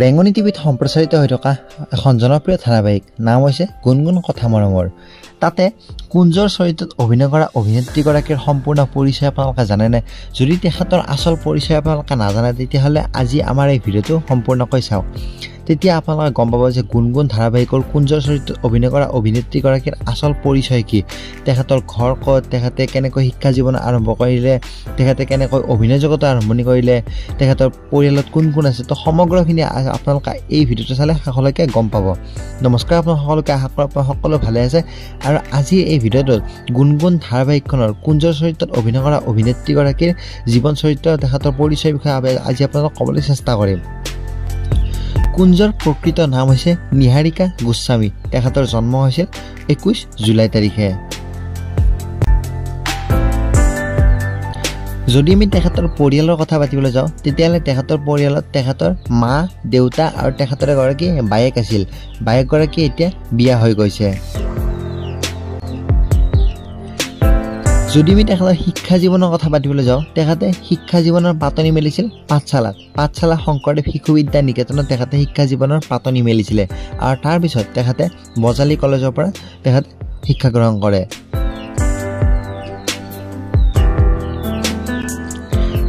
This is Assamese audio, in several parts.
ৰেঙনি টিভিত সম্প্ৰচাৰিত হৈ থকা এখন জনপ্ৰিয় ধাৰাবাহিক নাম হৈছে গুণগুণ কথা মৰমৰ। তাতে কুঞ্জৰ চৰিত্ৰত অভিনয় কৰা অভিনেত্ৰীগৰাকীৰ সম্পূৰ্ণ পৰিচয় আপোনালোকে জানেনে? যদি তেখেতৰ আচল পৰিচয় আপোনালোকে নাজানে তেতিয়াহ'লে আজি আমাৰ এই ভিডিঅ'টো সম্পূৰ্ণকৈ চাওক, তেতিয়া আপোনালোকে গম পাব যে গুণগুণ ধাৰাবাহিকৰ কুঞ্জৰ চৰিত্ৰত অভিনয় কৰা অভিনেত্ৰীগৰাকীৰ আচল পৰিচয় কি, তেখেতৰ ঘৰ ক'ত, তেখেতে কেনেকৈ শিক্ষা জীৱন আৰম্ভ কৰিলে, তেখেতে কেনেকৈ অভিনয় জগতৰ আৰম্ভণি কৰিলে, তেখেতৰ পৰিয়ালত কোন কোন আছে, তো সমগ্ৰখিনি আপোনালোকে এই ভিডিঅ'টো চালে শেষলৈকে গম পাব। নমস্কাৰ আপোনালোক সকলোকে, আশা কৰোঁ আপোনালোক সকলো ভালে আছে। আৰু আজি এই ভিডিঅ'টোত গুণগুণ ধাৰাবাহিকখনৰ কুঞ্জৰ চৰিত্ৰত অভিনয় কৰা অভিনেত্ৰীগৰাকীৰ জীৱন চৰিত্ৰ, তেখেতৰ পৰিচয়ৰ বিষয়ে আজি আপোনালোকক ক'বলৈ চেষ্টা কৰিম। কুঞ্জৰ প্ৰকৃত নাম হৈছে নিহাৰিকা গোস্বামী। তেখেতৰ জন্ম হৈছিল 21 জুলাই তাৰিখে। যদি আমি তেখেতৰ পৰিয়ালৰ কথা পাতিবলৈ যাওঁ তেতিয়াহ'লে তেখেতৰ পৰিয়ালত তেখেতৰ মা, দেউতা আৰু তেখেতৰ এগৰাকী বায়েক আছিল। বায়েকগৰাকী এতিয়া বিয়া হৈ গৈছে। যদি আমি তেখেতৰ শিক্ষা জীৱনৰ কথা পাতিবলৈ যাওঁ, তেখেতে শিক্ষা জীৱনৰ পাতনি মেলিছিল পাঠশালাত। পাঠশালা শংকৰদেৱ শিশু বিদ্যা নিকেতনত তেখেতে শিক্ষা জীৱনৰ পাতনি মেলিছিলে আৰু তাৰপিছত তেখেতে বজালী কলেজৰ পৰা তেখেতে শিক্ষা গ্ৰহণ কৰে।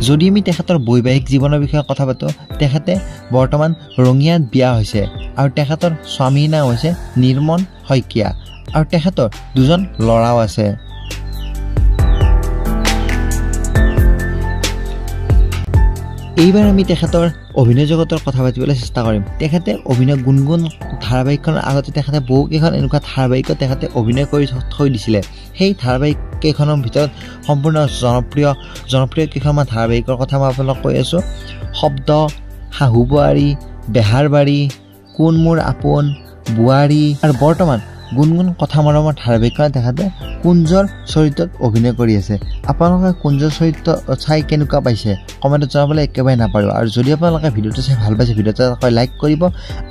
যদি আমি তেখেতৰ বৈবাহিক জীৱনৰ বিষয়ে কথা পাতোঁ, তেখেতে বৰ্তমান ৰঙিয়াত বিয়া হৈছে আৰু তেখেতৰ স্বামীৰ নাম হৈছে নিৰ্মল শইকীয়া আৰু তেখেতৰ দুজন ল'ৰাও আছে। এইবাৰ আমি তেখেতৰ অভিনয় জগতৰ কথা পাতিবলৈ চেষ্টা কৰিম। তেখেতে অভিনয় গুণগুণ ধাৰাবাহিকখনৰ আগতে তেখেতে বহুকেইখন এনেকুৱা ধাৰাবাহিকত তেখেতে অভিনয় কৰি থৈ দিছিলে। সেই ধাৰাবাহিক কেইখনৰ ভিতৰত সম্পূৰ্ণ জনপ্ৰিয় কেইখনমান ধাৰাবাহিকৰ কথা মই আপোনালোক কৈ আছোঁ। শব্দ, শাহু বোৱাৰী, বেহাৰবাৰী, কোন মোৰ আপোন, বোৱাৰী আৰু বৰ্তমান গুণগুণ কথা মৰমৰ ধাৰাবাহিকখনত তেখেতে কুঞ্জৰ চৰিত্ৰত অভিনয় কৰি আছে। আপোনালোকে কুঞ্জৰ চৰিত্ৰ চাই কেনেকুৱা পাইছে কমেণ্টত জনাবলৈ একেবাৰে নাপাৰিব। আৰু যদি আপোনালোকে ভিডিঅ'টো চাই ভাল পাইছে, ভিডিঅ'টো এটা লাইক কৰিব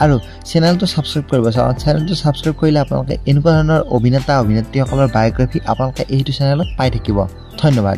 আৰু চেনেলটো ছাবস্ক্ৰাইব কৰিব। চেনেলটো ছাবস্ক্ৰাইব কৰিলে আপোনালোকে এনেকুৱা ধৰণৰ অভিনেতা অভিনেত্ৰীসকলৰ বায়'গ্ৰাফী আপোনালোকে এইটো চেনেলত পাই থাকিব। ধন্যবাদ।